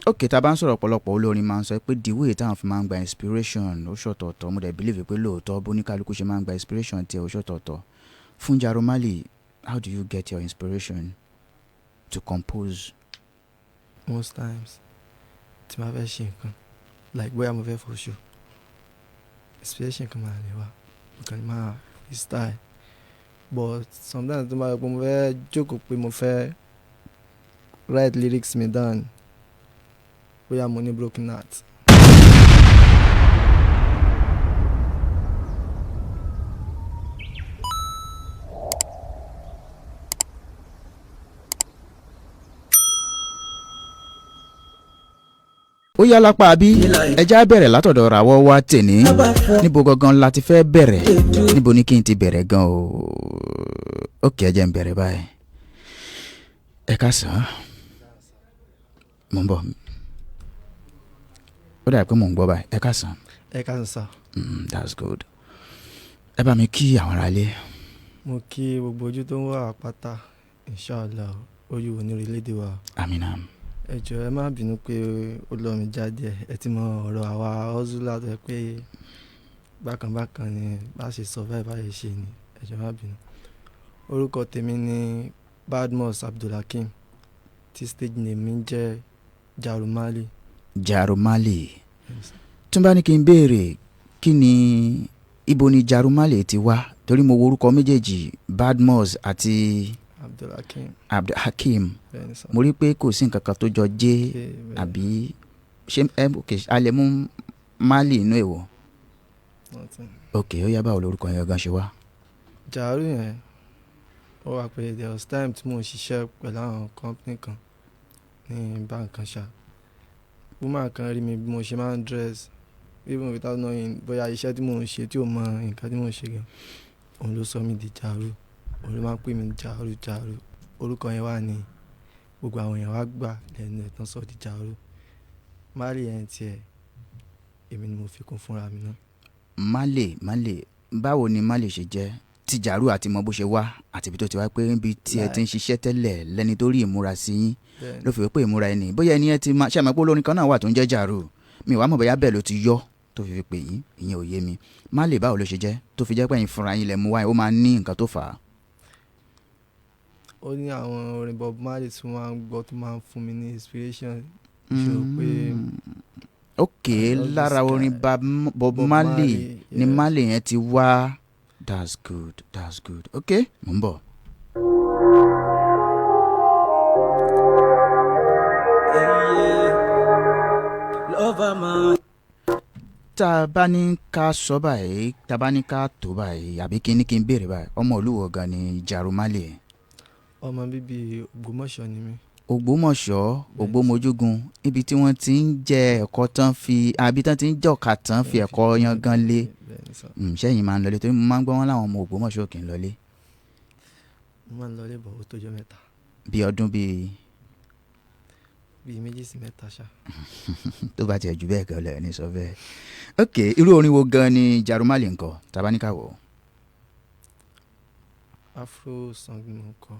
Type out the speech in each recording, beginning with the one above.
Ok, tá a bá ń sọ̀rọ̀, ọ̀pọ̀lọpọ̀ olórin máa ń sọ pé the way táwọn fi máa ń gba inspiration ó ṣọ̀tọ̀ọ̀tọ̀. Mo dẹ̀ believe pé lóòótọ́, bóníkálukú ṣe máa ń gba inspiration tiẹ̀ ó ṣọ̀tọ̀ọ̀tọ̀. Fún Jarumale, how do you get your inspiration to compose? Most times tí ma fẹ́ ṣe nǹkan, like bóyá mo fẹ́ fọṣọ, inspiration kan máa lè wá, nǹkan ní máa freestyle. But sometimes tó máa yẹ pé mo fẹ́ jókòó pé mo fẹ́ write lyrics mi down, bóyá mo ní broken heart. Ó yá, lápá bí ẹja bẹ̀rẹ̀ látọ̀dọ̀ ràwọ̀ wa tèní. Níbo gangan la ti fẹ́ bẹ̀rẹ̀? Níbo ni kí n ti bẹ̀rẹ̀ gan o? Ok, ẹ jẹ́ n bẹ̀rẹ̀ báyìí. Ẹ káàsán, mò ń bọ̀. Ó dàbí pé mò ń gbọ́ báyìí. Ẹ káàsán. Ẹ káàsán sir. That's good. Ẹ bá mi kí àwọn aráalé. Mo kí gbogbo ojú tó ń wà pátá. Inshallah, ojú wo ní orílẹ̀-èdè wa. Àmín. Ẹ jọ̀ọ́, ẹ má bínú pé ó lọ mi jáde. Ẹ ti mọ ọ̀rọ̀ àwa hustler tó yẹ pé bákan bákan ni bá ṣe survive, bá ṣe ṣe ni. Ẹ jọ̀ọ́, má bínú. Orúkọ tèmi ni Badmus Abdulhakeem, tí stage name mi jẹ́ Jarumale. Jarumale. Tún bá ní kí n béèrè, kí ni, ibo ni Jarumale ti wá? Torí mo wo orúkọ méjèèjì, Badmus àti Abdulhakeem. Abdulhakeem. Bẹ́ẹ̀ni sir. Mo rí pé kò sí nǹkan kan tó jọ jẹ́. Okay, bẹ́ẹ̀. Àbí ṣé ẹ ok, a lè mú Mali inú èwo? Nothing. Ok, ó yá, báwo lorúkọ yẹn gan ṣe wá? Jaru yẹn, ó wà pé there was time tí mo ń ṣiṣẹ́ pẹ̀lú àwọn company kan ní bank kan ṣá. Woman kan rí mi bí mo ṣe máa ń dress, even without knowing bóyá iṣẹ́ tí mò ń ṣe, tí ò mọ nǹkan tí mò ń ṣe gan. Òun ló sọ mí di Jaru. Òun ló máa ń pè mí ní Jaru, Jaru. Orúkọ yẹn wà ní gbogbo àwọn èèyàn wá gbà lẹ́nu ẹ̀ tán sọ di Jaru. Mali yẹn tiẹ̀, èmi ni mo fi kún fúnra mi náà. Male, Male, báwo ni Male ṣe jẹ́? Ti Jaru àti mọ bó ṣe wá àti ibi tó ti wá, pé níbi tí ẹ ti ń ṣiṣẹ́ tẹ́lẹ̀, lẹ́ni tó rí ìmúra sí yín Bẹ́ẹ̀ni. ló fi wí pé ìmúra ẹni, bóyá ẹni yẹn ti máa ṣe àmọ́ pé olórin kan náà wà tó ń jẹ́ Jaru. Mi wàá mọ̀ bóyá bẹ́ẹ̀ ló ti yọ tó fi pè yín, ìyẹn ò yé mi. Male, báwo ló ṣe jẹ́ tó fi jẹ́ pé ẹ̀yin fúnra yín lẹ mú wáyé? Ó máa ní nǹkan tó fà á. Ó ní àwọn orin Bob Marley tí mo máa ń gbọ́ tó máa ń fún mi ní inspiration. Ṣé o pé Ok. I love this Lára orin guy. Bob Bob Marley ni yes. Marley yẹn ti wá. That's good, that's good. Ok, mò ń bọ̀. Lover man. Tá a bá ní ká sọ báyìí, tá a bá ní ká tó báyìí, àbí kí ní kí n béèrè báyìí, ọmọ olúwo gan ni Jarumale? Ọmọ bíbí Ògbómọ̀ṣọ́ ni mí. Ògbómọ̀ṣọ́, Ògbómojúgun, ibi tí wọ́n ti ń jẹ ẹ̀kọ́ tán fi, àbí tán ti ń jọ̀ka tán fi ẹ̀kọ́ yangan lé. Bẹ́ẹ̀ni sir. Ṣẹ́yìn máa ń lọlé? Torí mo máa ń gbọ́ wọn láwọn ọmọ Ògbómọ̀ṣọ́ kì í lọlé. Mo máa ń lọlé bọ̀, ó tójọ́ mẹ́ta. Bí ọdún bíi Bíi 2 sí 3 ṣá. Tó bá tiẹ̀ jù bẹ́ẹ̀ gan lẹ̀ ní sọ bẹ́ẹ̀. Ok, irú orin wo gan ni Jarumale ń kọ, tá a bá ní ká wò ó? Afro song ni mo ń kọ.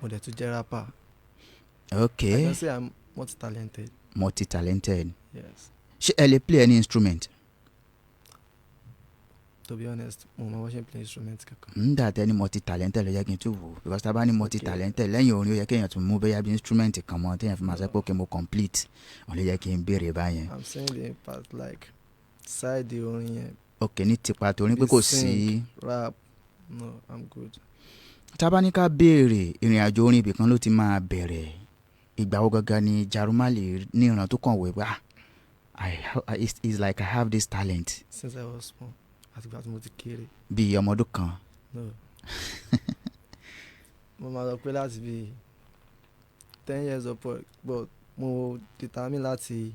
Mo dẹ̀ tún jẹ́ rapper. I can say I'm multi-talented. Multi-talented. Yes. Ṣé ẹ lè play any instrument? To be honest, mo mọ bó ṣe ń play instrument kankan. Ń dà tẹ́ ní multi-talented ló yẹ kí n tún wò, because tá a bá ní multi-talented, lẹ́yìn orin, ó yẹ kéèyàn tún mú bóyá bí instrument kan mọ́ téèyàn fi máa sọ pé ok, mo complete. Òun ló yẹ kí n béèrè báyẹn. I'm saying the impact, like side orin yẹn. Ok, ní tipa torí pé kò sí. Sing, rap, no, I'm good. Tá a bá ní ká béèrè, ìrìn àjò orin ibì kan ló ti máa bẹ̀rẹ̀. Ìgbà wo gangan ni Jarumale ní ìran tó kàn wò pé, ah, it's like I have this talent? Since I was small, àtìgbà tí mo ti kéré. Bíi ọmọ ọdún kan? No, mo máa lọ pé láti bíi 10 years upward, but mo determine láti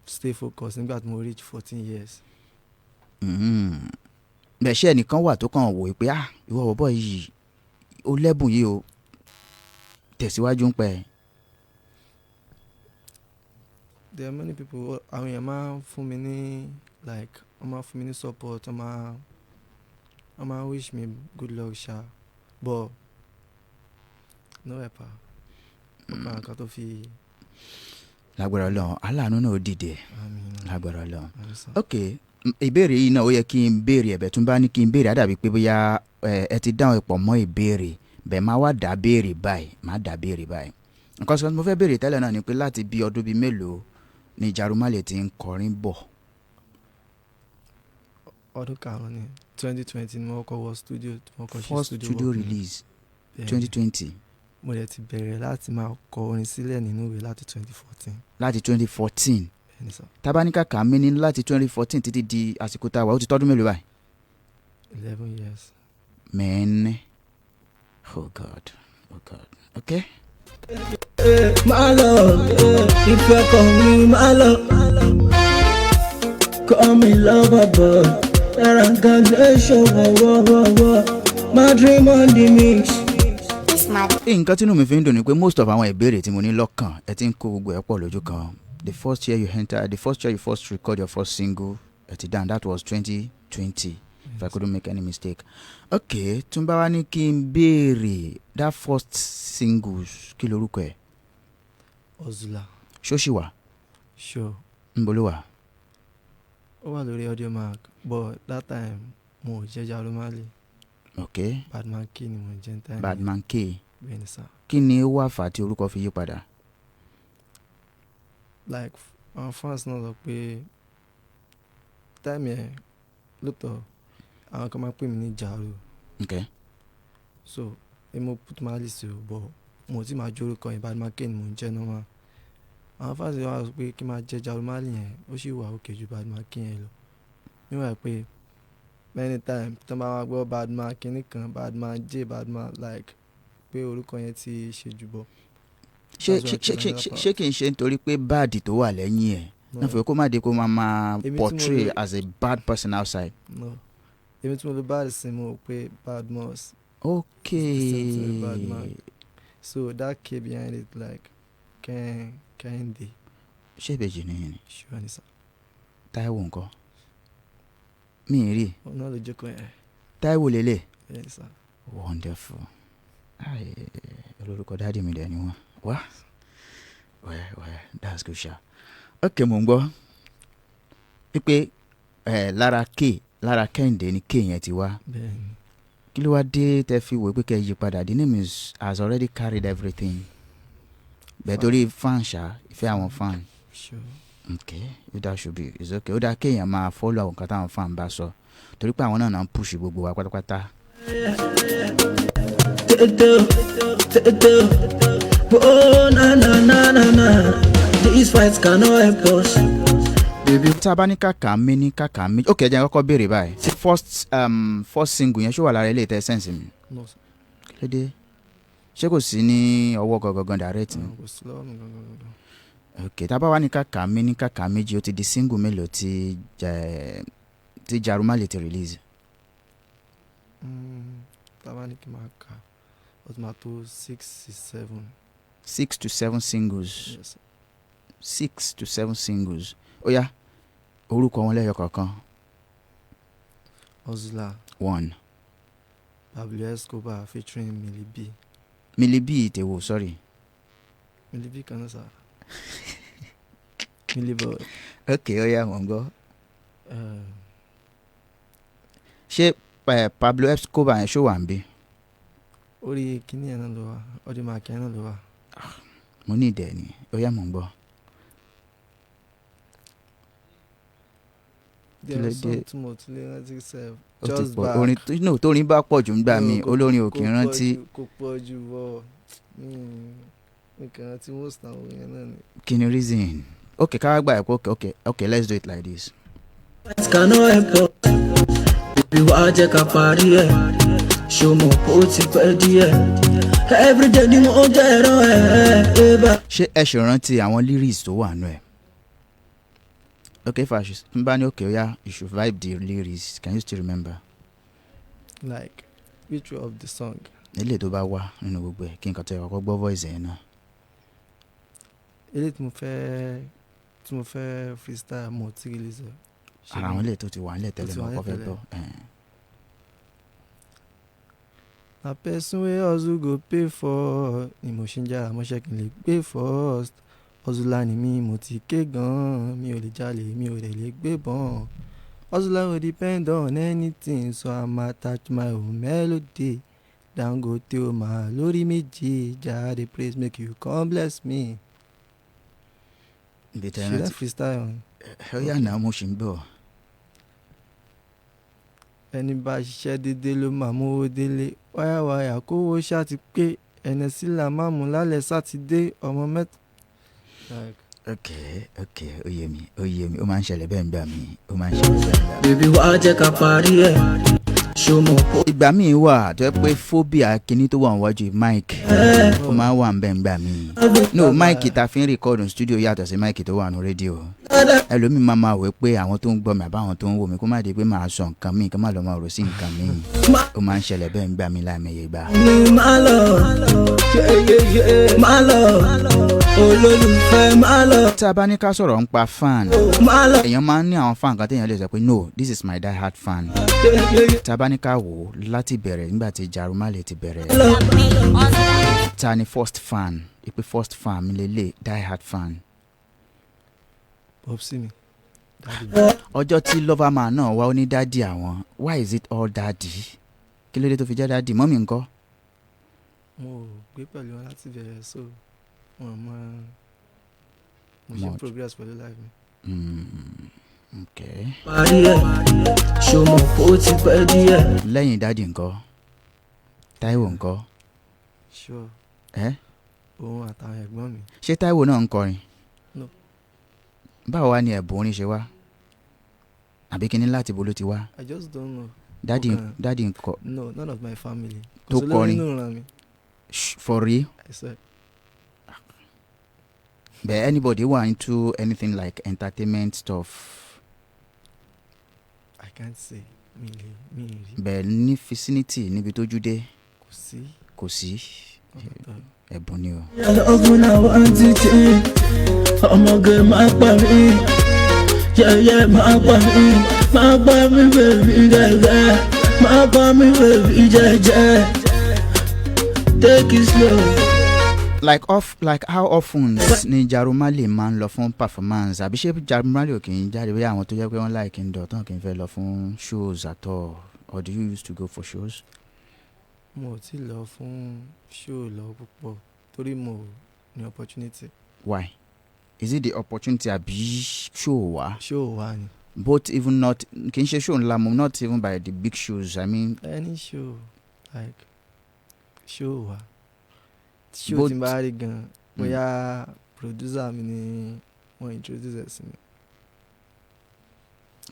stay focused nígbà tí mo reach 14 years. Bẹ́ẹ̀, ṣé ẹnìkan wà tó kàn wò pé, ah, ìwọ bọ̀bọ̀ yìí, ó lẹ́bùn yìí o, tẹ̀síwájú ń pẹ́? There are many people. Àwọn èèyàn máa ń fún mi ní, like, wọ́n máa ń fún mi ní support, wọ́n máa wish me good luck ṣá, but no helper ọkàn kan tó fi. Lágbára Ọlọ́run, aláàánú náà ó dìde. Àmín. Lágbára Ọlọ́run. Àmín sir. Ok, ìbéèrè yìí náà ó yẹ kí n béèrè ẹ̀bẹ̀ tún bá ní kí n béèrè, á dàbí pé bóyá ẹ ti dáhùn ìpọ̀ mọ́ ìbéèrè bẹ́ẹ̀, máa wá dá béèrè báyìí, máa dá béèrè báyìí. Nǹkan sọ mo fẹ́ béèrè tẹ́lẹ̀ náà ni pé láti bí ọdún bíi mélòó ni Jarumale ti ń kọrin bọ̀? Ọdún 5 ni, 2020 ni mo kọ́kọ́ wọ studio tí mo kọ́ ṣe First studio studio work mi. release? Bẹ́ẹ̀ni. 2020. Mo dẹ̀ ti bẹ̀rẹ̀ láti máa kọ orin sílẹ̀ nínú ìwé láti 2014. Láti 2014? Bẹ́ẹ̀ni sir. Tabaníkà kà mí ní láti 2014 títí di àsìkò tá a wà, ó ti tọ́dún mélòó báyìí? 11 years. Man, oh God, oh God, okay. Má lọ, ìfẹ́ kàn mí, má lọ. Call me lover boy, ẹ̀ràǹgàlẹ́ṣọ̀ wọ̀wọ̀wọ̀. My dream on the mix. Nǹkan tínú mi fi ń dùn ni pé most of àwọn ìbéèrè tí mo ní lọ́kàn, ẹ ti ń kó gbogbo ẹ̀ pọ̀ lójú kan. The first year you enter, the first year you first record your first single, ẹ ti done, that was 2020, if I couldn't make any mistake. Okay, tún bá wá ní kí n béèrè, that first singles, kí lorúkọ ẹ̀? Ozula. Ṣó ṣì wà? Sure. Ń bo ló wà? Ó wà lórí Audiomack, but that time mo ò jẹ́ Jarumale. Badman K ni mo jẹ́ time yẹn. Badman K. Bẹ́ẹ̀ni sir. Kí ni ó wà fà tí orúkọ fi yí padà? Like, àwọn fans náà sọ pé time yẹn lóòótọ́ àwọn kan máa ń pè mí ní Jaro. So èmi mo put Mali sí o, but mo ò tí máa jó orúkọ yẹn, Badman K ni mo ń jẹ́ normal. Àwọn fans wa sọ pé kí n máa jẹ́ Jarumale yẹn, ó sì wà okay ju Badman K yẹn lọ. Níwọ̀n pé many times tí wọ́n bá wá gbọ́ Badman kíní kan, Badman J, Badman, like pé orúkọ yẹn ti ṣe jù bọ̀. Ṣé That's why ṣé I ṣé put ṣé another. Ṣé kì í ṣe nítorí pé bad tó wà lẹ́yìn ẹ̀ náà fi kó má di kó máa máa Èmi tí mo portray lè- as a bad person outside? No. Èmi tí mo lo bad sí, mo rò pé Badmus. It's the same thing with Badman. So that K behind it, like Ken Kehinde. Ṣé ìbejì nìyẹn ni? Sure ni sir. Táíwò ńkọ́? Mi ì rí. Òun náà ló jókòó yẹn. Táíwò lélẹ̀? Bẹ́ẹ̀ni sir. Wonderful. Ai, olórúkọ daddy mi dẹ̀ ni wọ́n wá. Well, that's good ṣá. Ok, mò ń gbọ́ wípé ẹ lára K, lára Kẹ́hìndé ni K yẹn ti wá. Bẹ́ẹ̀ni. Kí ló wá dé tẹ́ fi wò pé kẹ́ yí padà? The name has already carried everything bẹ́ẹ̀, torí fan ṣá, ìfẹ́ àwọn fan. Sure. Okay, if that should be, it's okay. Ó dáa kéèyàn máa follow àwọn nǹkan táwọn fan bá sọ, torí pé àwọn náà náà ń push gbogbo wa pátápátá. Tètè tètè, oh na na na na na, these fights cannot help us. Baby. Tá a bá ní kàkà mí ní kàkà mí, ok, ẹ jẹ́ n kọ́kọ́ béèrè báyìí, first single yẹn, ṣó wà lára ilé ìtẹ́ send sí mi? No sir. Kí ló dé? Ṣé kò sí ní ọwọ́ gangan direct ni? Ah, kò sí lọ́wọ́ mi gangan gangan. Ok, tá a bá wà ní kàkà mí ní kàkà méjì, ó ti di single mélòó tí Jarumale ti release? Tá a bá ní kí n máa kà, ó ti máa tó six six seven. Six to seven singles? Yes. Six to seven singles. Ó yá, orúkọ wọn lẹ́yọ kọ̀ọ̀kan. Ozula. One. Pablo Escobar featuring Millie B. Millie B tèwo, sorry? Millie B kan náà sir. Millie Boy. Ok, ó yá, mò ń gbọ́. Ṣé Pablo Escobar yẹn, ṣó wà ń bí? Orí kíní yẹn náà ló wà, Audiomack yẹn náà ló wà. Mo ní ìdẹ̀ ni. Ó yá, mò ń gbọ́. There Ló are some dé? tí mo tún lè rántí sef. Ó ti Just pọ̀ back. orin no, tórin bá pọ̀ jù ńgbà No, míì, olórin ò kì í kò pọ̀ rántí. Kò pọ̀ jù bọ̀ nǹkan rántí most àwọn yẹn náà ni. Kí ni reason? Ok, ká wá gbà ẹ̀ pé ok, let's do it like this. Fights cannot help us. Baby, wá jẹ́ ká parí ẹ̀. Ṣo mọ̀ pé ó ti pẹ́ díẹ̀? Everyday ni mo jẹ́ ẹ̀rọ ẹ̀ ẹ̀ bá. Ṣé ẹ ṣì rántí àwọn lyrics tó wà nù ẹ̀? Ok, if I should n bá ní, ok, oya, you should vibe the lyrics, can you still remember? Like which of the song? Eléyìí tó bá wà nínú gbogbo ẹ̀, kí n kàn tẹ ọkọ gbọ́ voice ẹ̀ náà. Eléyìí tí mo fẹ́ freestyle, mo ti release ẹ̀. Ṣé Ara àwọn eléyìí tó ti wà nílẹ̀ tẹ́lẹ̀ ti mo wà kọ́ fẹ́ nílẹ̀ gbọ́. Ẹ̀. Na person wey hustle go pay for, ni mo ṣe ń jára mọ́ṣẹ́ kí n lè gbé first. Hustler ni mí, mo ti ké gan-an, mi ò lè jalè, mi ò dẹ̀ lè gbébọn. Hustler will depend on anything, so I'm attach my own melody. Dangote o máa lórí méjì, Jah dey praise make you come bless me. Ibi tẹ́ Should I rántí. freestyle on? Ó yà náà, mo sì ń gbọ́. Ẹni bá ṣiṣẹ́ déédéé ló máa mówó délé, wáyàwáyà kówó ṣá ti pé, ẹnẹsí là máa mú lálẹ́ sátidé, ọmọ mẹ́ta. Like, Ok, ó yé mi, ó yé mi. Ó máa ń ṣẹlẹ̀ bẹ́ẹ̀ ń gbà mí, ó máa ń ṣẹlẹ̀ bẹ́ẹ̀ ń gbà mí. Baby wá jẹ́ ká parí ẹ̀, ṣó mọ̀ pé Ìgbà míì wà tó yẹ pé phobia kinní tó wà níwájú mic, ó máa ń wà ń bẹ́ẹ̀ ń gbà mí. No, mic ta fi ń record ní studio yàtọ̀ sí mic tó wà ní rédíò. Ẹlòmíì máa máa wò pé àwọn tó ń gbọ́ mi àbáwọn tó ń wò mí, kó má di pé màá sọ nǹkan míì, kó má lọ máa rò sí nǹkan míì. Ó máa ń ṣẹlẹ̀ bẹ́ẹ̀ ń gbà mí láìmọye ìgbà. mi máa lọ, máa lọ, olólùfẹ́ máa lọ, Tá a bá ní ká sọ̀rọ̀ ń pa fan, máa lọ. èèyàn máa ń ní àwọn fan kan téèyàn lè sọ pé, "No, this is my die hard fan." Tá a bá ní ká wò ó láti bẹ̀rẹ̀, nígbà tí Jarumale ti bẹ̀rẹ̀, ta ni first fan, ìpè first fan mi lélẹ̀, die hard fan? Popsi mi, daddy mi. Ọjọ́ tí Loverman náà wá, ó ní daddy àwọn. Why is it all daddy? Kí ló dé tó fi jẹ́ daddy? Mummy ńkọ́? Mo ò gbé pẹ̀lú wọn láti bẹ̀rẹ̀, so wọn mọ mo ṣe Much. progress pẹ̀lú life mi. Ok. Parí ẹ̀, ṣó mọ̀ pé ó ti pẹ́ díẹ̀. Lẹ́yìn daddy ńkọ́? Táíwò ńkọ́? Sure. Ẹ́? Òun àtàwọn ẹ̀gbọ́n mi. Ṣé Táíwò náà ń kọrin? No. Báwo wá ni ẹ̀bùn orin ṣe wá, àbí kíní láti bo ló ti wá? I just don't know. Daddy? Okay. Daddy ńkọ́? No, none of my family. Tó Kò sí olórin kọrin. nínú ìran mi. For real? I swear. But anybody who are into anything like entertainment stuff? I can't say, mi lè mi ì rí. Bẹ́ẹ̀ ní vicinity níbi tójú dé? Kò sí. Kò sí. Ọ̀tọ̀. Ẹ̀bùn ni o. Love na one títí, ọmọge máa pa mí, yẹ́yẹ́ máa pa mí, máa pa mí baby gẹ́gẹ́, máa pa mí baby jẹ́jẹ́, take it slow. Like how often ni Jarumale máa ń lọ fún performance? Àbí ṣé Jarumale ò kì í jáde bí àwọn tó jẹ́ pé wọ́n like ń dọ̀ tán, kì í fẹ́ lọ fún shows at all? Or do you used to go for shows? Mo ò tí lọ fún show lọ púpọ̀ torí mo ò ní opportunity. Why? Is it the opportunity àbí show wa? Show wa ni. Both, even not kì í ṣe show ńlá mo, not even by the big shows, I mean. Any show, like show wa, show tí n bá rí gan, bóyá producer mi ni wọ́n introduce ẹ̀ sí mi.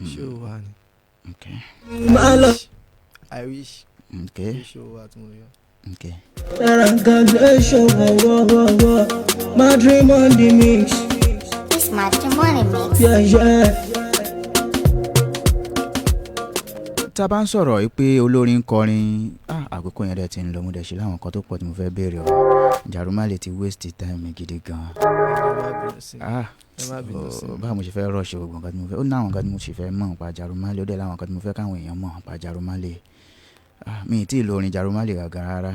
Show wa ni. Okay. Máa lọ. I wish pé show wa tí mo yọ. Okay. Congratulations, wọ́wọ́wọ́wọ́, my dream on the mix. It's Matrimony Mix. Yeah. Tá a bá ń sọ̀rọ̀ yìí pé olórin ń kọrin, ah, àkókò yẹn dẹ̀ ti ń lọ, mo dẹ̀ ṣe láwọn nǹkan tó pọ̀ tí mo fẹ́ béèrè o. Jarumale ti waste time mi gidi gan. Ẹ má bínú sí mi. Ah. Ẹ má bínú sí mi. Oh, báwo mo ṣe fẹ́ rush gbogbo nǹkan tí mo fẹ́? Ó ní àwọn nǹkan tí mo ṣe fẹ́ mọ̀ nípa Jarumale, ó dẹ̀ láwọn nǹkan tí mo fẹ́ káwọn èèyàn mọ̀ nípa Jarumale. Ah, mi ì tí ì lo orin Jarumale gàgà rárá.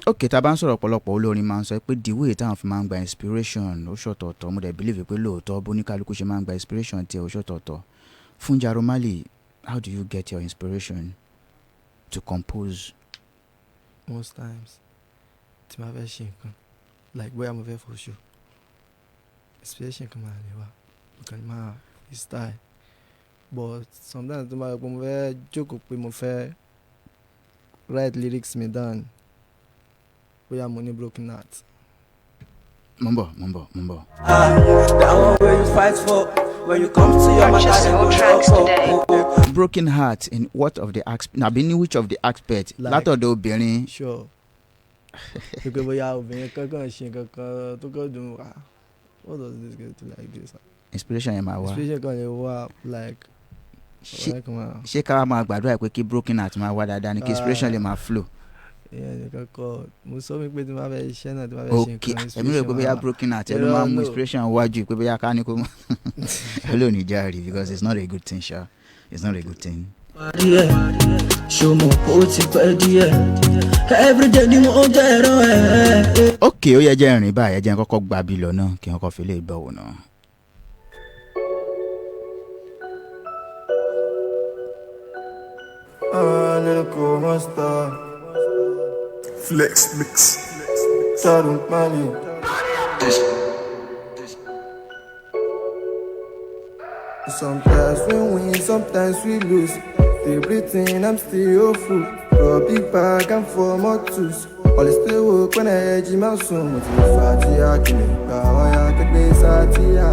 Ok, tá a bá ń sọ̀rọ̀, ọ̀pọ̀lọpọ̀ olórin máa ń sọ pé the way táwọn fi máa ń gba inspiration ó ṣọ̀tọ̀ọ̀tọ̀. Mo dẹ̀ believe pé lóòótọ́, bóníkálukú ṣe máa ń gba inspiration tiẹ̀ ó ṣọ̀tọ̀ọ̀tọ̀. Fún Jarumale, how do you get your inspiration to compose? Most times tí ma fẹ́ ṣe nǹkan, like bóyá mo fẹ́ fọṣọ, inspiration kan máa lè wá, mo kàn máa freestyle. But sometimes tó máa yẹ pé mo fẹ́ jókòó pé mo fẹ́ write lyrics mi down, bóyá mo ní broken heart. Mo ń bọ̀, mo ń bọ̀, mo ń bọ̀. That one wey you fight for, when you come to your matter, Purchase dem your go tracks talk. Today. Broken heart in what of the aspect, àbí ní which of the aspect? Like- Látọ̀dọ̀ obìnrin? Sure, pé bóyá obìnrin kankan ṣe nǹkan kan tó kàn dùn, ah, what does this girl do like this? Inspiration yẹn máa wá. Inspiration kan lè wá, like Ṣé ọ̀rẹ́ kan máa ṣé ká wá máa gbàdúrà pé kí broken heart máa wá dáadáa ni, kí inspiration lè máa flow? Ìyẹn nìkan kọ́. Mo sọ wípé tí n bá fẹ́ iṣẹ́ náà, tí n bá fẹ́ ṣe Ok. nǹkan, Èmi rò pé bóyá máa wá. Broken heart ẹ ló Irọ́, máa ń mú no. inspiration wájú, pé bóyá ká ní kó olóòní járe, because it's not a good thing sha, it's not a good thing. Parí ẹ̀, ṣó mọ̀ pé ó ti pẹ́ díẹ̀. Everyday ni mo ń jẹ́ ẹ̀rọ ẹ̀. Ok. Ok, ó yẹ jẹ́ ìrìn báyìí, ẹ jẹ́ n kọ́kọ́ gba bí lọ náà kí n kọ́kọ́ fi lè gbọ́ wò náà. Lyrical monster. Flex Mix. Tarun Mali. Sometimes we win, sometimes we lose. Everything, I'm still hopeful. Throw a big bag, I'm for more tools. Always still work when I edge my soon. Mo ti fa tí a kì lè gbà wáyà kégbé sátíà.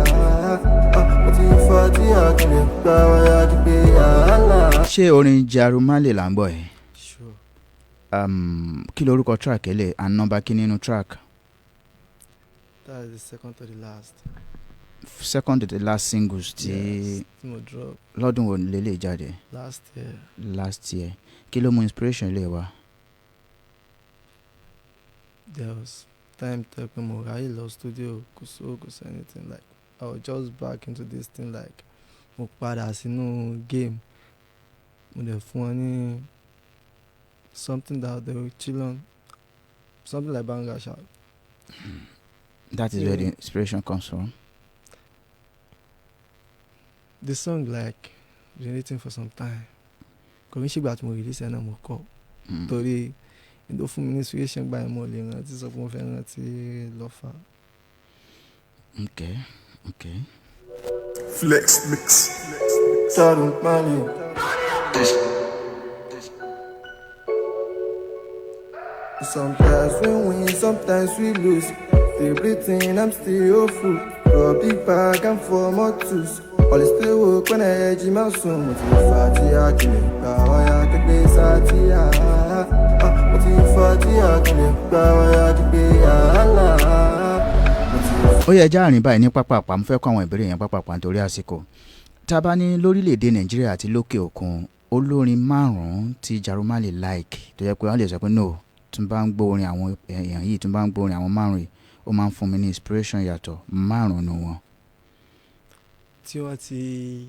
Mo ti fa tí a kì lè gbà wáyà kégbé àhálà. Ṣé orin Jarumale là ń gbọ́ yìí? Sure. Kí lorúkọ track ẹ lè and nọ́mbà kí nínú track? That is the second to the last. Second to the last singles tí Yes, tí mo drop lọ́dún wo lè lè jáde? Last year. Last year. Kí ló mú inspiration lè wá? There was time tó pé mo ráyè lọ studio, kò sówó, kò sí anything. Like, I was just back into this thing, like mo padà sínú game, mo dẹ̀ fún wọn ní something that they will chill on, something like banger sha. That is where the Yeah. inspiration comes from. The song, like, been waiting for some time. Kò ní ṣègbà tí mo release ẹ̀ náà mo kọ torí n tó fún mi ní inspiration gbà yẹn, mo lè rántí sọ pé mo fẹ́ rántí lọ́fà. Okay. Flex Mix. Tarun Mali. Sometimes we win, sometimes we lose. Everything, I'm still hopeful. Throw a big bag, I'm for more tools. Always still work when I edge my soon. Mo ti fa tí a kì lè gbà wáyà kégbé sátíà. Mo ti fa tí a kì lè gbà wáyà kégbé àhálà. Mo ti Ó yẹ já àrìn báyìí ní pápápá. Mo fẹ́ kó àwọn ìbéèrè yẹn pápápá nítorí àsìkò. Tá a bá ní lórílẹ̀‐èdè Nàìjíríà àti lókè òkun, olórin márùn-ún tí Jarumale like tó yẹ pé wọ́n lè sọ pé no, tí n bá ń gbọ́ orin àwọn èèyàn yìí, tí n bá ń gbọ́ orin àwọn márùn-ún yìí, ó máa ń fún mi ní inspiration yàtọ̀, márùn-ún nu wọn. Tí wọ́n ti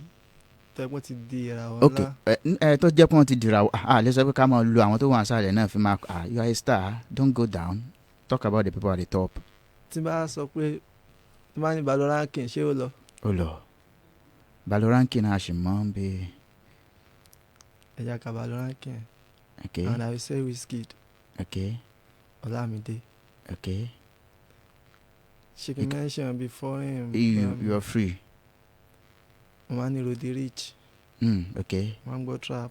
tẹ́gbọ́n ti di ìràwọ̀ Ok. ńlá. Ẹ tó jẹ́ pé wọ́n ti dìrà, à lè sọ pé ká máa lo àwọn tó wà nísàlẹ̀ náà fi máa, ah, you are a star, don't go down, talk about the people at the top. Tí bá sọ pé tí bá ní Balorankin, ṣé ó lọ? Ó lọ Baloranki náà, a sì mọ́ bí. Ẹ̀yà ká Balorankin. Ok. And I will say Wizkid, Olamide. Ṣé kí n mention bí foreign? You are free. Mo máa ń ní Roddy Rich. Mo máa ń gbọ́ trap.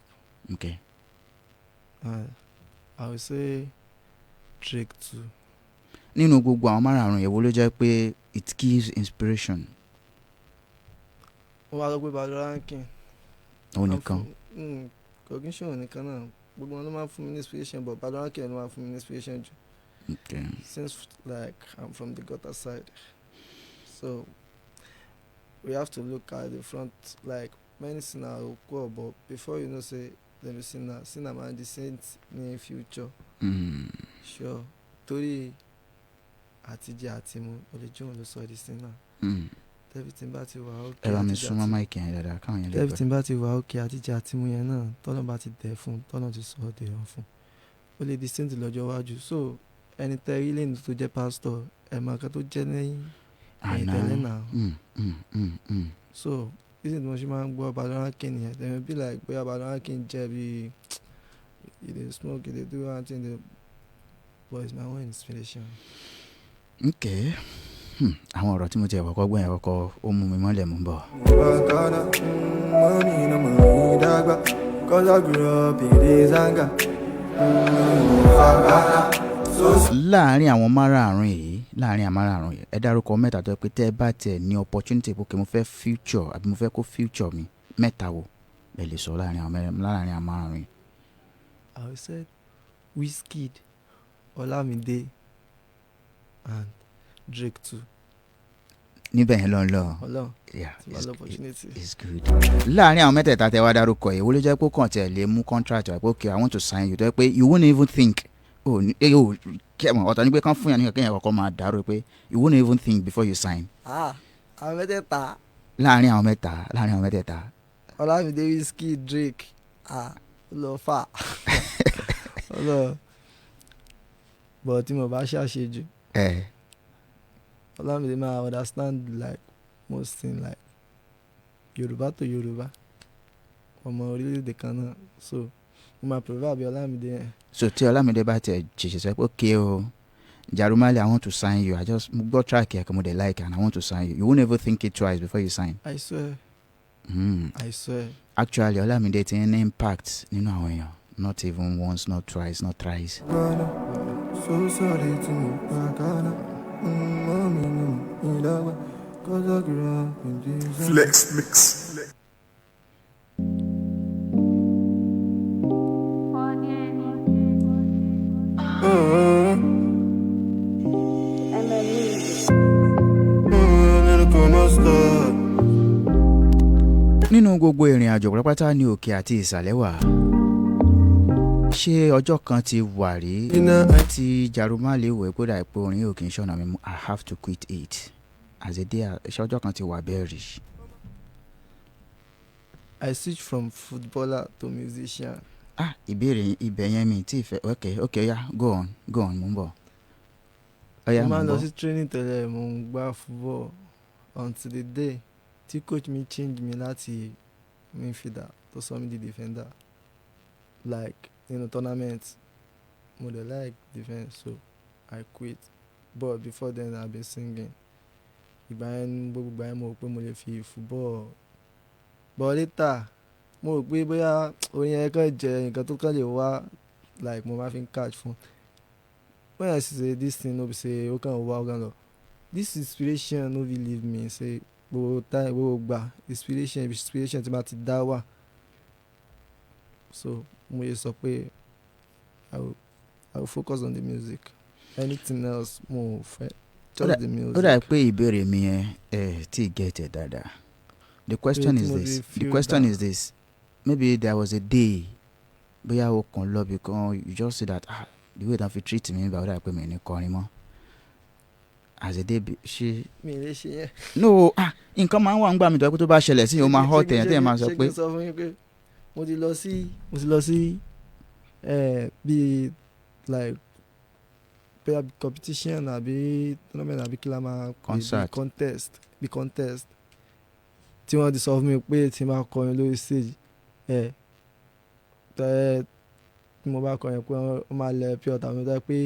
And I will say Drake too. Nínú gbogbo àwọn márààrún, èwo ló jẹ́ pé it gives inspiration? Mo máa sọ pé Balorankin. Òun nìkan? Kò kí n ṣe òun nìkan náà, gbogbo wọn ló máa ń fún mi ní inspiration, but Balorankin ló máa ń fún mi ní inspiration jù. Since, like, I'm from the gutter side, so we have to look at the front. Like, many sinner go go, but before you know say dem be sinner, sinner man di saint ní future. Sure, torí àtijẹ àtimu, o lè jóun ló sọ di sinner. Everything bá ti wà okay, Ẹ bá mi àtijẹ súnmọ́ àti- mic yẹn dáadáa káwọn yẹn lè gbọ́. Everything bá ti wà okay, àtijẹ àtimu yẹn náà, tọ́lọ́ bá ti dẹ̀ fún, tọ́lọ́ ti sọ ọ́ dèrò fún, ó lè di saint lọ́jọ́ iwájú. So ẹni tẹ́ rí lẹ́nu tó jẹ́ pastor, ẹ̀ máa kan tó jẹ́ lẹ́yìn ẹ̀yìn Àná. tẹ́lẹ̀ náà. So reason tí mo ṣe máa ń gbọ́ Balorankin nìyẹn. Dem be like bóyá Balorankin jẹ́ bí you dey smoke, you dey do one thing dey, but it's my own inspiration. Ok. Àwọn ọ̀rọ̀ tí mo ti ẹ̀ kọ́kọ́ gbọ́ yẹn kọ́kọ́ ó mú mi mọ́lẹ̀, mú bọ̀. Bàtàna, mọ́mí náà mọ̀ ní dàgbà, 'cause I grew up in this anger. Láàárín àwọn márààrún yìí, láàárín àwọn márààrún yìí, ẹ dárúkọ mẹ́ta tó yẹ pé tẹ́ ẹ bá tiẹ̀ ní opportunity pé okay, mo fẹ́ feature àbí mo fẹ́ kó feature mi, mẹ́ta wo lẹ lè sọ láàárín àwọn mẹ́rin, láàárín àwọn márààrún yìí? I will say Wizkid, Olamide and Drake too. Níbẹ̀ yẹn ló ń lọ. Ọlọ́run Yeah, tí wàá it's, lọ opportunity. it's good. Láàárín àwọn mẹ́tẹ̀ẹ̀ta tẹ́ wá dárúkọ yìí, wo ló jẹ́ pé ó kàn tẹ̀ lè mú contract wá pé okay, I want to sign you, tó yẹ pé you won't even think, oh ní eh, oh kẹ́mọ̀ ọ̀tọ̀ ní pé kán fún yàn ní kéèyàn kọ́kọ́ máa dárò pé you won't even think before you sign. Ah, àwọn mẹ́tẹ̀ẹ̀ta? Láàárín àwọn mẹ́ta, láàárín àwọn mẹ́tẹ̀ẹ̀ta. Olamide, Wizkid, Drake. Ah, ó lọ fà ó lọ, but tí mo bá ṣàṣejù Ẹ Olamide máa understand like most thing, like Yorùbá to Yorùbá, ọmọ orílẹ̀-èdè kan náà, so mo máa prefer bí Olamide yẹn. So tí Ọlámídé bá tiẹ̀ ṣèṣe sọ pé, "Okay o, Jarumale, I want to sign you. I just mo gbọ́ track ẹ̀ kan, mo dẹ̀ like and I want to sign you," you won't even think it twice before you sign? I swear. I swear. Actually, Ọlámídé ti ń ní impact nínú àwọn èèyàn, not even once, not twice, not thrice. So sorry tí mo pa kánà mọ́ mi ní ìdáwà kọ́sọ́gìrà ìdí. Flex Mix. Stop. Nínú gbogbo ìrìn àjò pátápátá ní òkè àti ìsàlẹ̀ wà. Ṣé ọjọ́ kan ti wà rí tí Jarumale wò pé dà pé orin yóò kì í ṣọ̀nà mi mú, I have to quit it as a day? Ṣé ọjọ́ kan ti wà bẹ́ẹ̀ rí? I switch from footballer to musician. Ah, ìbéèrè ibẹ̀ yẹn mi tí ì fẹ́. Ok, oya, go on, go on, mo ń bọ̀. Oya, Mo mo máa ń ń lọ bọ̀. sí training tẹ́lẹ̀, mo ń gbá football until the day tí coach mi change mi láti midfielder tó sọ mí di defender, like nínú tournament. Mo dẹ̀ like defence, so I quit. But before then, I been singing. Ìgbà yẹn, gbogbo ìgbà yẹn, mo rò pé mo lè fi football, but later mo rò pé bóyá orin yẹn kàn jẹ́ nǹkan tó kàn lè wá, like mo máa fi ń catch fún. When I see say this thing no be say ó kàn wá, ó kàn lọ, this inspiration no fit leave me, say gbogbo time, gbogbo gbà, inspiration tí ma ti dá wà. So mo yẹ sọ pé I will focus on the music. Anything else, mo ò fẹ́, just the music. Ó dà pé ìbéèrè mi yẹn ẹ tí get it dáadáa. The question Pé tí is mo this, fi the feel question down. is this: maybe there was a day, bóyá o kàn lọ bí kan, you just say that, "Ah, the way dem fi treat me bá, ó dà pé mi ò ní kọrin mọ́," as a day ṣe? Mi ì lè ṣe yẹn. No, ah, nǹkan máa ń wà ń gbà mí tó yẹ pé tó bá ṣẹlẹ̀ sí yìí, ó máa hurt èèyàn téèyàn máa sọ Ṣé pé kí n sọ fún yín pé mo ti lọ sí bíi like bóyá competition àbí tournament àbí kí la máa pè, bí Concert. contest, bí contest tí wọ́n ti sọ fún mi pé tí n bá kọrin lórí stage ẹ tẹ́, tí mo bá kọrin pé wọ́n máa lẹ pure water mi, tó jẹ́ pé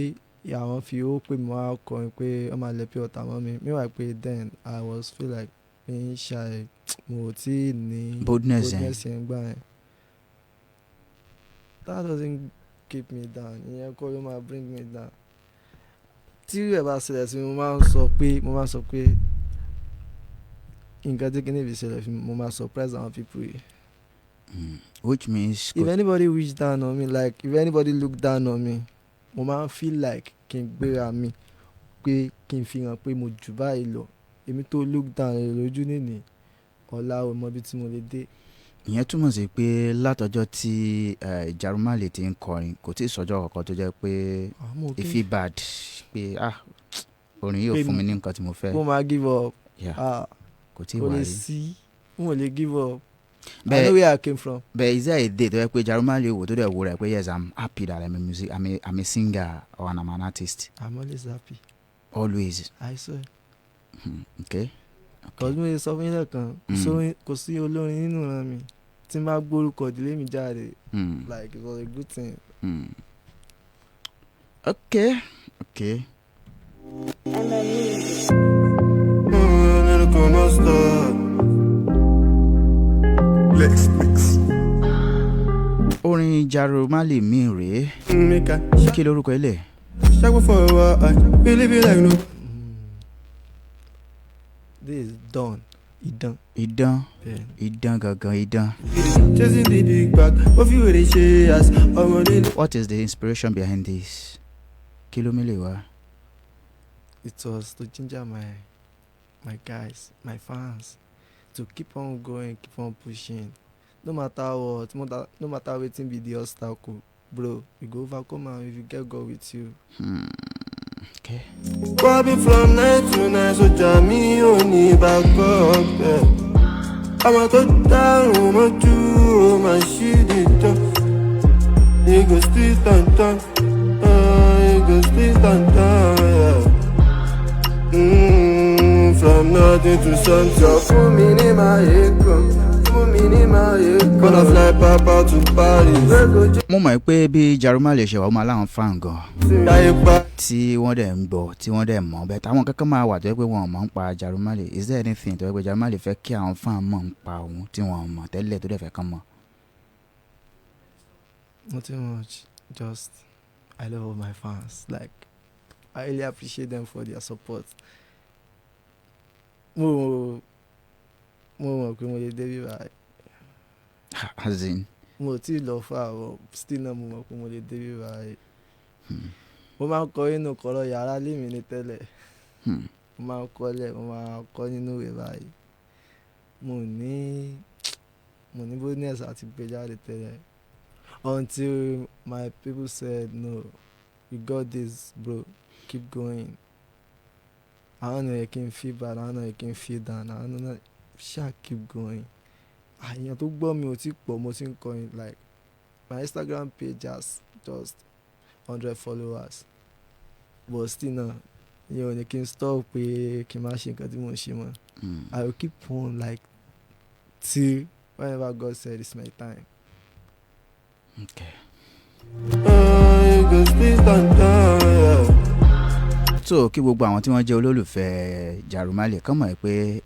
àwọn fi owó pè mí wá kọrin, pé wọ́n máa lẹ pure water mọ́ mi. Meanwhile pé then I was feel like being shy, mo ò tí ì ní boldness yẹn. Boldness yẹn gbà yẹn. That doesn't keep me down. Ìyẹn kọ́ ló máa bring me down. Tí ẹ̀ bá ṣẹlẹ̀ sí mi, mo máa ń sọ pé nǹkan tí kìíní fi ṣẹlẹ̀ fún mi, mo máa surprise àwọn people yìí. Which means If anybody wish down on me, like if anybody look down on me, mo máa ń feel like kí n gbéra mi, pé kí n fi hàn pé mo jù báyìí lọ. Èmi tó look down rẹ̀ lójú nìní, ọ̀la ò mọ ibi tí mo lè dé. Ìyẹn túmọ̀ sí pé látọjọ́ tí Jarumale ti ń kọrin, kò tí ì sọjọ́ kankan tó jẹ́ pé Àmọ́ if feel bad pé, ah, orin yóò Pé fún mi ní nǹkan tí mo fẹ́. Mo máa give up? Yeah, Ah, kò tí ì kò wá lè rí. sí, n ò lè give up. I Bẹ́ẹ̀ know where I came from. But is there a day tó yẹ pé Jarumale wò tó dẹ̀ wò rẹ̀ pé, "Yes, I'm happy that I'm a singer or I'm an artist"? I'm always happy. Always? I swear. Okay. Cause mo lè sọ fún yín lẹ́ẹ̀kan, kò kò sí olórin nínú ìran mi tí n bá gbórúkọ ìdílé mi jáde, like it was a good thing. Okay. Mm, no stop. Flex Mix. Orin Jarumale mi rèé. Make I Kí lorúkọ ilé? ṣẹ́gun for a while, I really be like no. This is done. Idán. Idán. Yeah. Idán gangan, idán. Chasing the big bag, ó fi wèrè ṣe as ọmọdé. What is the inspiration behind this? Kí ló mélèé wá? It was to ginger my guys, my fans, to keep on going, keep on pushing. No matter what, no matter wetin be the obstacle, bro, you go overcome am if you get God with you. Okay. Bobby from 9 to 9, sójà mi ò ní backup ẹ̀. Ọmọ tó dárùn mọ́jú ó máa ṣí dìtàn. E go still turn turn, e go still turn turn. Yeah. From nothing to something. Fún mi ní máa yé kan, fún mi ní máa yé kan. Gonna fly papa to Paris. Mo mọ̀ pé bí Jarumale ṣe wà, ó máa láwọn fan gan Láyé pa. tí wọ́n dẹ̀ ń gbọ́, tí wọ́n dẹ̀ mọ̀ bẹ́ẹ̀, táwọn kankan máa wà tó yẹ pé wọn ò mọ̀ ń pa Jarumale. Is there anything tó yẹ pé Jarumale fẹ́ kí àwọn fan mọ̀ ń pa òun tí wọ́n mọ̀ tẹ́lẹ̀ tó dẹ̀ fẹ́ kán mọ̀? Nothing much. Just I love all my fans. Like, I really appreciate them for their support. Mo mọ̀ pé mo lè débi báyìí. As in? Mo ò tí ì lọ fún àwọn, still náà mo mọ̀ pé mo lè débi báyìí. Mo máa ń kọ inú kọ̀rọ̀ yàrá lé mi ní tẹ́lẹ̀. Mo máa ń kọ́lẹ̀, mo máa ń kọ́ nínú ìwé báyìí. Mo ní boldness àti gbé jáde tẹ́lẹ̀. Until my people said, "No, you got this, bro, keep going." Àwọn náà yẹ kí n feel bad, àwọn náà yẹ kí n feel down, àwọn náà ṣáà keep going. Àyàn tó gbọ́ mi ò tí pọ̀, mo ti ń kọrin, like my Instagram page has just 100 followers. But still náà, ìyẹn ò ní kí n stop pé kí n má ṣe nǹkan tí mò ń ṣe mọ́. I will keep on like till whenever God said it's my time. Okay. You go still stand down, yeah. So kí gbogbo àwọn tí wọ́n jẹ́ olólùfẹ́ Jarumale kàn mọ̀ pé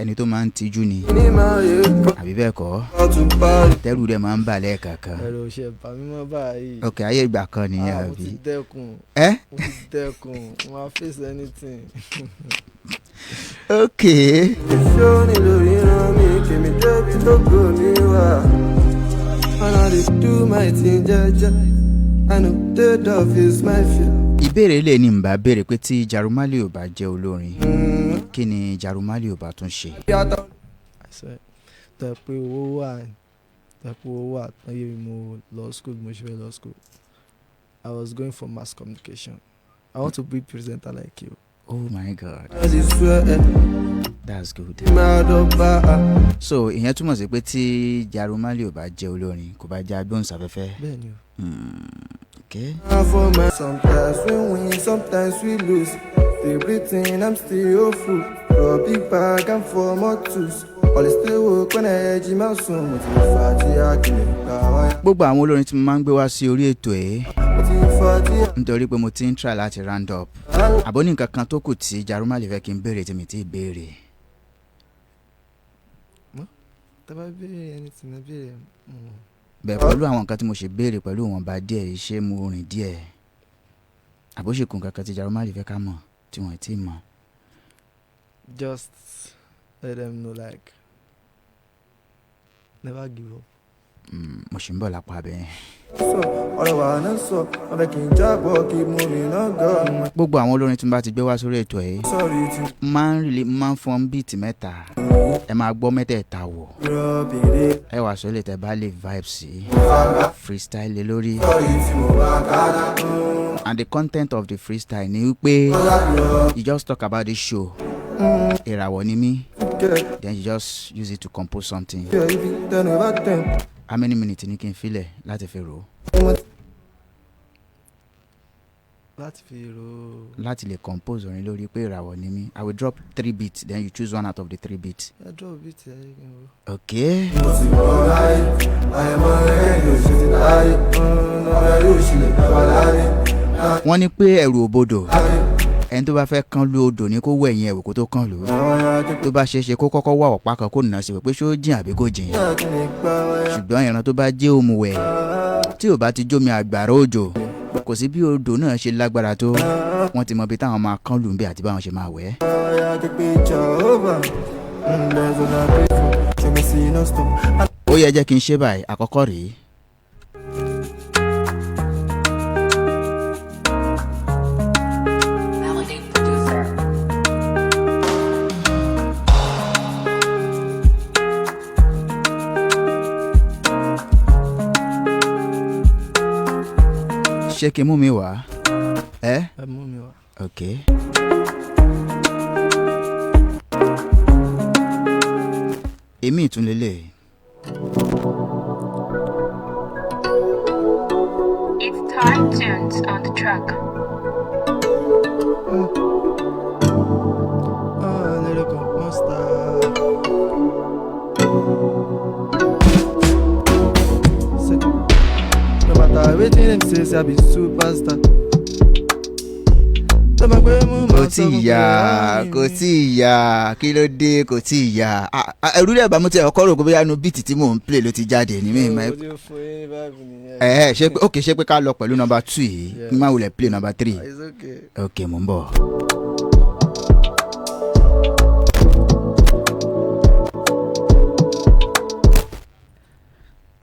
ẹni tó máa ń tijú ni, Ní máa yé kan àbí bẹ́ẹ̀ kọ́? to Paris. Tẹ́rù rẹ̀ máa ń bà lẹ́ẹ̀kọ̀ọ̀kan. Ẹ̀rù ò ṣe bà mí mọ́ báyìí. Ok, ayé ìgbà kan nìyẹn. Ah, mo Àbí ti dẹ́kun. Ẹ Mo ti dẹ́kun. Mo máa face anything. Ok. Ṣó ni lórí ràn mí kèmí débi tó kò mí wá. And I dey do my thing jẹ́jẹ́. I no dey duff is my fear. Ìbéèrè lè ní n bá béèrè pé tí Jarumale ò bá jẹ́ olórin, kí ni Jarumale ò bá tún ṣe? I swear, tẹ pé owó wà, tẹ pé owó wà láyé mi, mo lọ school, mo ṣe fẹ́ lọ school. I was going for mass communication. I want to be presenter like you. Oh my God, that's good. So ìyẹn túmọ̀ sí pé tí Jarumale ò bá jẹ́ olórin, kò bá jẹ́ agbóhùnsáfẹ́fẹ́. Bẹ́ẹ̀ni o. Ok. Sometimes we win, sometimes we lose. Still breathing, I'm still hopeful. For big bag and for more tools. Always stay woke when I edge my soon. Mo ti fà tí a kì í gbà wáyà. Gbogbo àwọn olórin tí mo máa ń gbé wá sí orí ètò ẹ̀, Mo ti fà tí nítorí pé mo ti ń try láti round up, àbó ní nǹkan kan tó kù tí Jarumale fẹ́ kí n béèrè tí mi ti béèrè? Tá bá béèrè anything, ẹ béèrè. Bẹ́ẹ̀, pẹ̀lú àwọn nǹkan tí mo ṣe béèrè, pẹ̀lú ìwọ̀nba díẹ̀ yìí, ṣé mo rìn díẹ̀ àbó ṣe kù nǹkan kan tí Jarumale fẹ́ ká mọ̀ tí wọ́n ti mọ̀? Just let them know, like, never give up. Mo ṣì ń bọ̀ lápá bẹ́ẹ̀. Sọ ọ̀rọ̀ wà náà, sọ wọ́n fẹ́ kí n jábọ̀ kí mo rìn náà gan. Gbogbo àwọn olórin tí mo bá ti gbé wá sórí ètò yìí, Sọ̀rí tí máa ń rí, máa ń fọn beat mẹ́ta, ẹ máa gbọ́ mẹ́tẹ̀ẹ̀ta wò, rọ̀bìnrin ẹ wàá sọ lè tẹ bá lè vibe sí freestyle lé lórí. Sọ̀rí tí mo bá kálá. And the content of the freestyle ni wípé you just talk about this show, Ìràwọ̀ Ni Mí, then you just use it to compose something. How many minutes ni kí n filẹ̀ láti fi rò ó? Láti fi ro? Láti lè compose orin lórí pé Ìràwọ̀ Ni Mí. I will drop three beats, then you choose one out of the three beats. Ẹ drop beat ẹ kí n ro. Okay. Mo ti mọ̀ láyé àìmọ̀ ẹ̀yìn òṣè ti láyé ọ̀rẹ́ yóò ṣílẹ̀ bàbá láyé. Wọ́n ní pé ẹ̀rù òbodò, ẹni tó bá fẹ́ kán lu odò ní kó wẹ̀ ẹ̀yìn ẹ̀wò kó tó kán lù ú. Tó bá ṣeé ṣe, kó kọ́kọ́ wá ọ̀pá kan kó nà sí pé ṣó jìn àbí kò jìn. Ṣùgbọ́n ìran tó bá jẹ́ òmùwẹ̀, tí ò bá ti jómi àgbàrá òjò, kò sí bí odò náà ṣe lágbára tó, wọ́n ti mọ ibi táwọn máa kán lù ń bẹ̀ àti báwọn ṣe máa wẹ̀ ẹ́. Ó yẹ jẹ́ kí n ṣe báyìí. Àkọ́kọ́ rèé. Melody producer. Ṣé kí n mú mi wá ẹ? Ẹ mú mi wá. Ok. Èmi ìtúnlélẹ̀. It's Time Tunes on the track. Wetin dem say, say I be superstar. Tó bá pé mo Kò máa tí sọ ì fún yá, pé kò tí ì yá. Kí ló dé? Kò tí ì yá. Ah, ah, ẹ̀rù dẹ̀ bá mo ti ọkọ rò pé bóyá inú beat tí mò ń play ló ti jáde ní mi. Mo ti fún yín ní vibe nìyẹn. Ẹ ẹ, ṣé pé, ok, ṣé pé ká lọ pẹ̀lú number 2 yìí? Yeah. Kí n má wulẹ̀ play number 3. It's okay. Ok, mò ń bọ̀.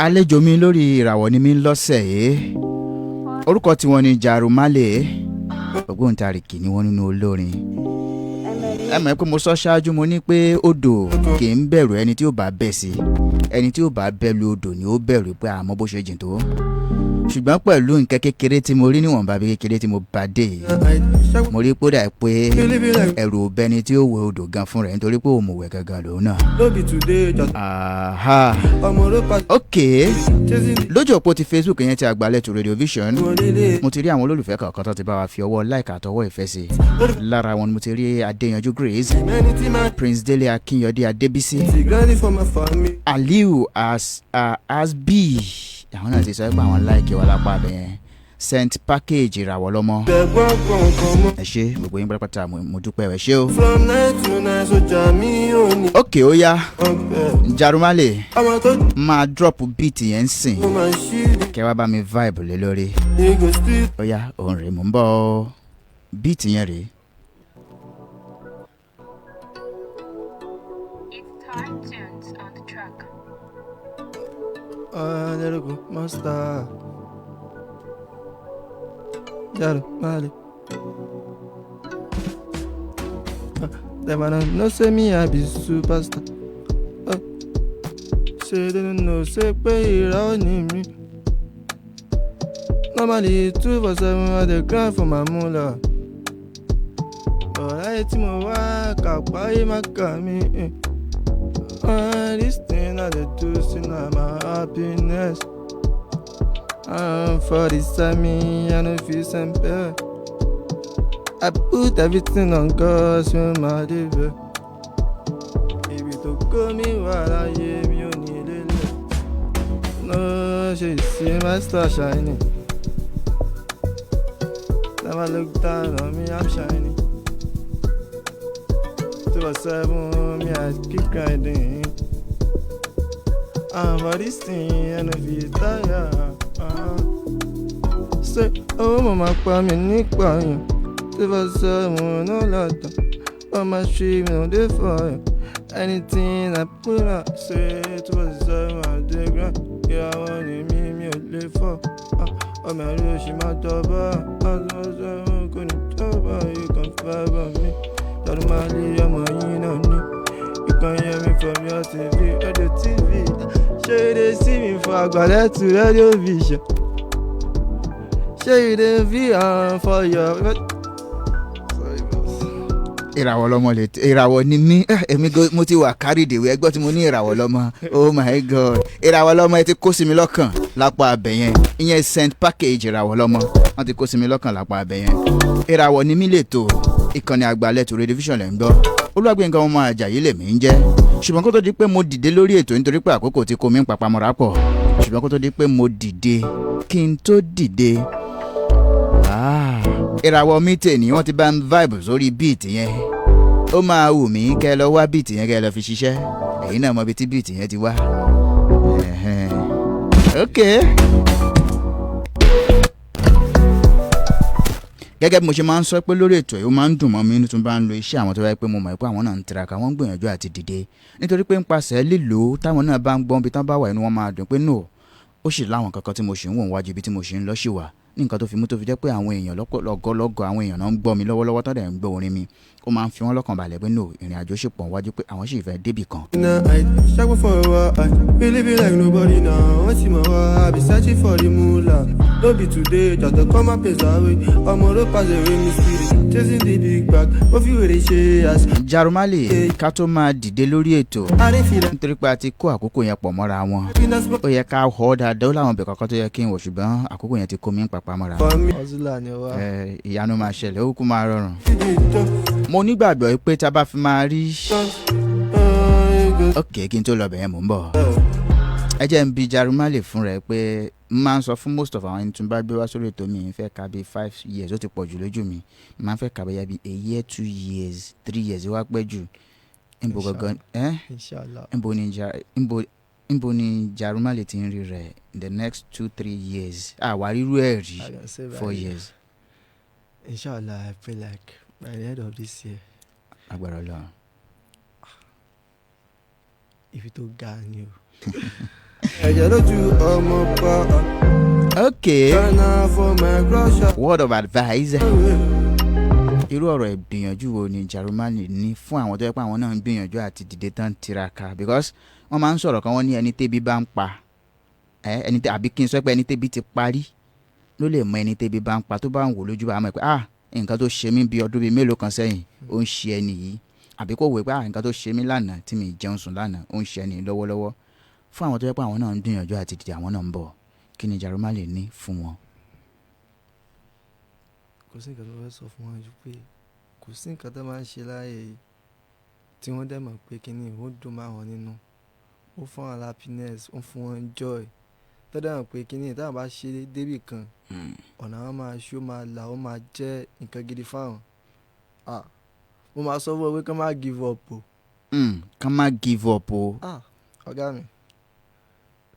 Àlejò mi lórí Ìràwọ̀ Ni Mí lọ́sẹ̀ yìí, orúkọ tiwọn ni Jarumale. Ògbóǹtarìgì ni wọ́n nínú olórin. Ẹ mọ̀ pé mo sọ ṣáájú, mo ní pé odò kì í bẹ̀rù ẹni tí ó bá bẹ̀ sí. Ẹni tí ó bá bẹ́ lu odò ni ó bẹ̀rù pé àmọ́ bó ṣe jìn tó. Ṣùgbọ́n pẹ̀lú nǹkan kékeré tí mo rí, níwọ̀nba bí kékeré tí mo bá dé yìí, mo rí pé ó dà pé ẹ̀rù ò bẹni tí ó wẹ odò gan fún rẹ̀, nítorí pé òmùwẹ̀ gangan lòun náà. No be today, just Aha. ọmọ ló pa Ok, chasing the lójú òpó ti Facebook yẹn ti Àgbàlẹ̀tù Radio Vision, money. mo ti rí àwọn olólùfẹ́ kọ̀ọ̀kan tó ti bá wa fi ọwọ́ like àtọwọ́ ìfẹ́ sí. Lára wọn ni mo ti rí Adéyanjú Grace, Many tí máa Prince Délé Akínyọdé Adébísí, ti grinding for my family. Aliu Asbi. Àwọn náà ti sọ pé àwọn like wa lápá abẹ yẹn. Sent package Ìràwọ̀ Lọ́mọ. Bẹ̀gbọ́n kọ̀ọ̀kan mọ́. Ẹ ṣé gbogbo yín pátápátá, mo dúpẹ́, ẹ ṣé o. From nine to nine, sójà mi ò ní Ok, ó yá. ọgbẹ́. Jarumale, Ọmọ tó máa drop beat yẹn ń sìn, mo máa ṣí kẹ́ wá bá mi vibe lé lórí. Ego street. Ó yá, òun rèé, mò ń bọ̀ ọ́. Beat yẹn rèé. It's Time Tunes on the track. Ọ̀lẹ́rùkù monster. Jarumale. Dem I no say me I be superstar. Ṣé they no know say pé ìràwọ̀ ni mí? Normally 24/7 I dey grind for my moolah. But láyé tí mo wá kàpáyé má kà mí. This thing I dey do say na my happiness. For the side me, I no fit sempe. I put everything on God, so my dey. Ibi tó kó mi wà láyé mi ò ní lélẹ̀. No, ṣe see my star shining. Never look down on me, I'm shining. 2 by 7, me I keep grinding. And for this thing, I no fit tire. Say, oh, mama, pa mi nípa yẹn. 2 by 7, no lọ́tọ̀. On my street, me no dey for you. Anything I put out, say 2 by 7, I dey grind. Ìràwọ̀ ni mí, mi ò lè fọ́. Ọmọ ẹ̀rí oṣù máa jọba. 2 by 7 kò ní jọba. You can vibe on me. Jarumale ọmọ yín náà ní. You can hear me from your TV, radio TV. Ṣé you dey see me for Àgbàlẹ̀tù Radio Vision? Ṣé you dey feel am for your? Sorry, boss. Ìràwọ̀ Lọ́mọ lè Ìràwọ̀ Ni Mí. Èmi go mo ti wà carried away. Ẹgbọ́n tí mo ní Ìràwọ̀ Lọ́mọ, oh my God, Ìràwọ̀ Lọ́mọ, ẹ ti kó sí mi lọ́kàn lápá abẹ yẹn. Ìyẹn sent package Ìràwọ̀ Lọ́mọ, wọ́n ti kó sí mi lọ́kàn lápá abẹ yẹn. Ìràwọ̀ Ni Mí lè tó ìkànnì Àgbàlẹ̀tù Radio Vision lẹ́ ń gbọ́. Olúwàgbẹ̀ngà ọmọ Àjàyí lèmi ń jẹ́. Ṣùgbọ́n kó tó di pé mo dìde lórí ètò, nítorí pé àkókò ti kó mi ń papamọ́ra pọ̀, ṣùgbọ́n kó tó di pé mo dìde, kí n tó dìde, ìràwọ̀ mi tè ní wọ́n ti bá ń vibe sórí beat yẹn. Ó máa wù mí kẹ́ ẹ lọ wá beat yẹn, kẹ́ ẹ lọ fi ṣiṣẹ́. Ẹ̀yin náà mọ ibi tí beat yẹn ti wá. Ẹ̀hẹ́n. Ok, gẹ́gẹ́ bí mo ṣe máa ń sọ pé lórí ètò yìí, ó máa ń dùn mọ́ mi nínú bá ń lo iṣẹ́ àwọn tó bá yẹ pé mo mọ̀ pé àwọn náà ń tiraka, wọ́n ń gbìyànjú àti dìde, nítorí pé nípasẹ̀ lílo táwọn náà bá ń gbọ́n bí tán bá wà, inú wọn máa dùn pé no, ó sì láwọn kankan tí mo sì ń wò wájú, ibi tí mo sì ń lọ sì wà ní nǹkan tó fi mú tó fi jẹ́ pé àwọn èèyàn lọ́gọ́lọ́gọ́, àwọn èèyàn náà ń gbọ́ mi lọ́wọ́lọ́wọ́, tó dẹ̀ ń gbọ́ orin mi, ó máa ń fi wọ́n lọ́kàn balẹ̀ pé no, ìrìn àjò sì pọ̀ wájú, pé àwọn sì fẹ́ débì kan. Now I struggle for a while, I really be like nobody now. Wọ́n ti mọ̀ wá, I be searching for the moolah. No be today, just to come and pace away. Ọmọ ló pass away mi spirit, chasing the big bag. Mo fi wèrè ṣe as. Jarumale, ká tó máa dìde lórí ètò, I dey feel like nítorí pé a ti kó àkókò yẹn pọ̀ mọ́ra wọn, happiness ó yẹ ká họ dáadáa, ó láwọn ibì kankan tó yẹ kí n wò, ṣùgbọ́n àkókò yẹn ti kó mi ń papá mọ́ra. for me. Hustler ni wá. Ẹ, ìyanu máa ṣẹlẹ̀, ó kú máa rọrùn. Dídì tán, Mo nígbàgbọ́ pé tá a bá fi máa rí tán, Ok, kí n tó lọ bẹ̀yẹn, mò ń bọ̀. Ẹ jẹ́ ń bi Jarumale fún rẹ̀ pé n máa ń sọ fún most of àwọn ẹni tí n bá gbé wá sórí ètò mi, ń fẹ́ ka bíi 5 years, ó ti pọ̀ jù lójú mi. N máa ń fẹ́ ka bóyá bíi a year, 2 years, 3 years wá pẹ́ jù. Níbo gangan ẹ́? Inshallah. Níbo ni Jarumale ti ń rí rẹ̀ in the next 2-3 years? Àwa rírú ẹ̀ rí. I can say by 4 years. Inshallah, I feel like by the end of this year, Agbára Ọlọ́run. ibi tó ga ni o. Ẹ̀jẹ̀ lójú ọmọ pa. Ok. Ghana for my crush. Word of advice, irú ọ̀rọ̀ ìgbìyànjú wo ni Jarumale ní fún àwọn tó yẹ pé àwọn náà ń gbìyànjú àti dìde tán tiraka? Because wọ́n máa ń sọ̀rọ̀ kan, wọ́n ní ẹni tébi bá ń pa ẹ, ẹni tẹ́, àbí kí n sọ pé ẹni tébi ti parí ló lè mọ ẹni tébi bá ń pa. Tó bá ń wò lójú, bá mọ̀ pé, ah, nǹkan tó ṣe mí bí ọdún bíi mélòó kan sẹ́yìn, ó ń ṣe ẹni yìí, àbí kò wò pé, ah, nǹkan tó ṣe mí lánàá tí mi jẹun sùn lánàá, ó ń ṣe ẹni yìí lọ́wọ́lọ́wọ́. Fún àwọn tó yẹ pé àwọn náà ń gbìyànjú àti dìde, àwọn náà ń bọ̀, kí ni Jarumale ní fún wọn? Kò sí nǹkan tó fẹ́ sọ fún wọn ju pé kò sí nǹkan tó máa ń ṣe láàyè yìí tí wọ́n dẹ̀ mọ̀ pé kíní ó dùn máa wọn nínú, ó fún wọn happiness, ó fún wọn joy, tó dẹ̀ mọ̀ pé kíní táwọn bá ṣe débì kan, ọ̀nà àwọn máa ṣó máa là, ó máa jẹ́ nǹkan gidi fáwọn. Ah, mo máa sọ fún ọ pé kí wọ́n má give up o. Kán má give up o. Ah, ọ̀gá mi,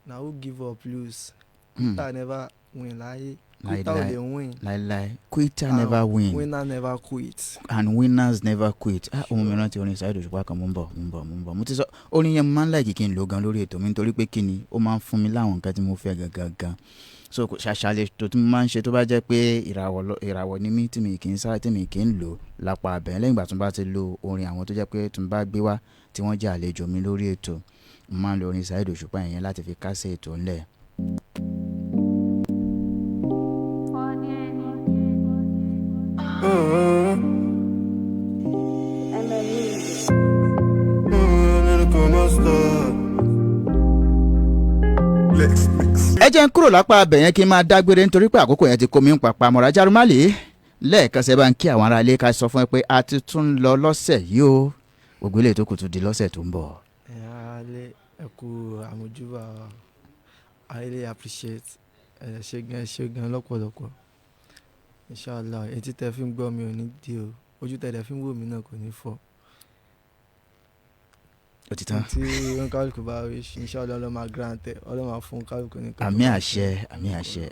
na who give up lose. Quitter never win láyé. Quitter ò Láíláí. lè win. Láíláí, quitter And never win. Winner never quit. And winners never quit. Ah, ohun mìíràn tí orin Saheed Òṣùpá kan. Mo ń bọ̀, mo ń bọ̀, mo ń bọ̀. Mo ti sọ orin yẹn, mo máa ń like kí n lò gan lórí ètò mi, nítorí pé kí ni, ó máa ń fún mi láwọn nǹkan tí mo fẹ́ gangan gan. So kò ṣàṣàlẹ̀ tó tí mo máa ń ṣe tó bá jẹ́ pé ìràwọ̀ ni mí tí mi kì í sáré, tí mi kì í lò lápá abẹ́. Lẹ́yìn ìgbà tí mo bá ti lo orin àwọn tó jẹ́ pé tí mo bá gbé wá, tí wọ́n jẹ́ àlejò mi lórí ètò, mo máa ń lo orin Saheed Òṣùpá yẹn láti fi kásẹ̀ ètò ńlẹ̀. Lex Mix. Ẹ jẹ́ ń kúrò lápá abẹ yẹn kí n máa dágbére, nítorí pé àkókò yẹn ti kó mi ń papá mọ́ra. Jarumale, lẹ́ẹ̀kan ṣe, bá ń kí àwọn ará ilé, ká sọ fún ẹ pé a ti tún lọ lọ́sẹ̀ yìí o. Gbogbo ilé tó kù tún di lọ́sẹ̀ tó ń bọ̀. Ẹ̀yin ará ilé, ẹ kú àmójúbà wa. I really appreciate. Ẹ ṣé gan, ẹ ṣé gan lọ́pọ̀lọpọ̀. Inshallah, etí tẹ fi ń gbọ́ mi ò ní di o, ojú tẹ dẹ̀ fi ń wò mí náà kò ní fọ́. Ó ti tán. Tí oníkálukú bá wish, inshallah, Ọlọ́run máa grant ẹ, Ọlọ́run máa fún oníkálukú ní nǹkan tó Àmì bá àṣẹ. fẹ́. Àmì àṣẹ.